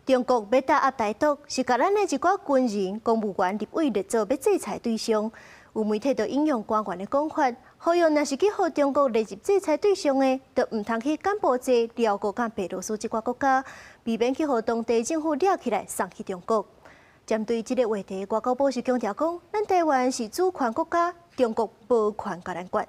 中國欲打壓台獨，是共咱的一寡軍人、公務員、立委列做欲制裁對象。有媒體就引用官員的講法，呼籲若是去予中國列入制裁對象的，就毋通去柬埔寨、寮國佮白羅斯這寡國家，避免去予當地政府掠起來送去中國。針對這个話題，外交部是強調講，咱台灣是主權國家，中國無權共咱管。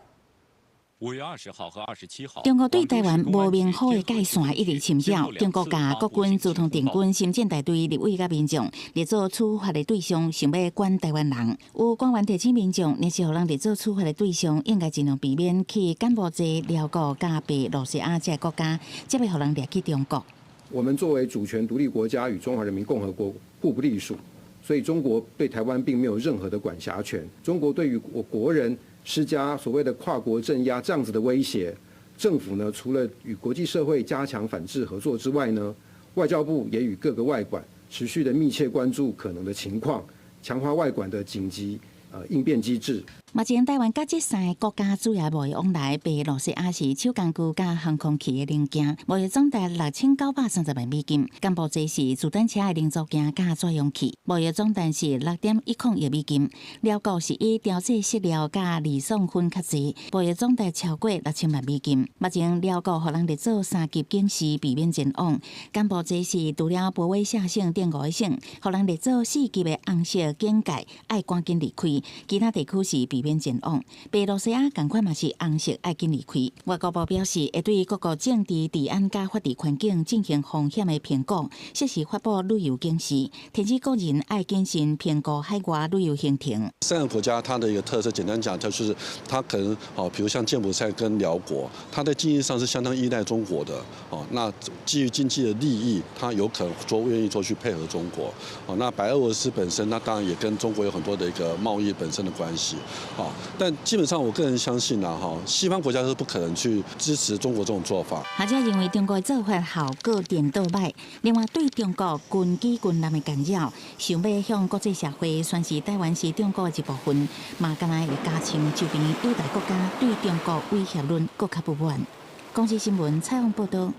5月20號和27號，中國對台灣無明確的界線一直侵擾。中國共國軍、駐通定軍、深圳大隊立委佮民眾列做處罰的對象，想欲管台灣人。有官員提醒民眾，若是予人列做處罰的對象，應該盡量避免去柬埔寨、寮國、佮白羅西亞這个國家，才袂予人掠去中國。我們作為主權獨立國家，與中華人民共和國互不隸屬，所以中國對台灣並沒有任何的管轄權。中國對於我國人施加所謂的跨國鎮壓這樣子的威脅，政府呢，除了與國際社會加強反制合作之外呢，外交部也與各個外館持續的密切關注可能的情況，強化外館的緊急應變機制。目前台灣佮這三个國家主要貿易往來，白羅西亞是手工具佮航空器的零件，貿易總值6930萬美金；柬埔寨是自動車的零組件佮專用器，貿易總值是6.10億美金。寮國是以調製飼料佮利爽粉較濟，貿易總值超過6000萬美金。目前寮國予人列做三級警示，避免前往。柬埔寨是除了波威舍省等五个省，予人列做四級的紅色警戒，愛趕緊離開。其他地區是避免前往。白羅西亞仝款嘛是紅色，愛緊離開。外交部表示，會對各國政治、治安佮法治環境進行風險的評估，適時發布旅遊警示，提醒國人愛謹慎評估海外旅遊行程。三個國家它的一個特色，簡單講，就是它可能哦，比如像柬埔寨跟寮國，它在經濟上是相當依賴中國的哦。那基於經濟的利益，它有可能做願意做去配合中國。哦，那白俄羅斯本身，那當然也跟中國有很多的一個貿易本身的關係。哦，但基本上我個人相信呢，哈，西方國家是不可能去支持中國這種做法。學者認為中國的做法效果顛倒䆀，另外對中國軍機軍艦的干擾，想欲向國際社會宣示台灣是中國的一部分，嘛敢若會加深周邊友台國家對中國威脅論閣較不滿。公視新聞採訪報道。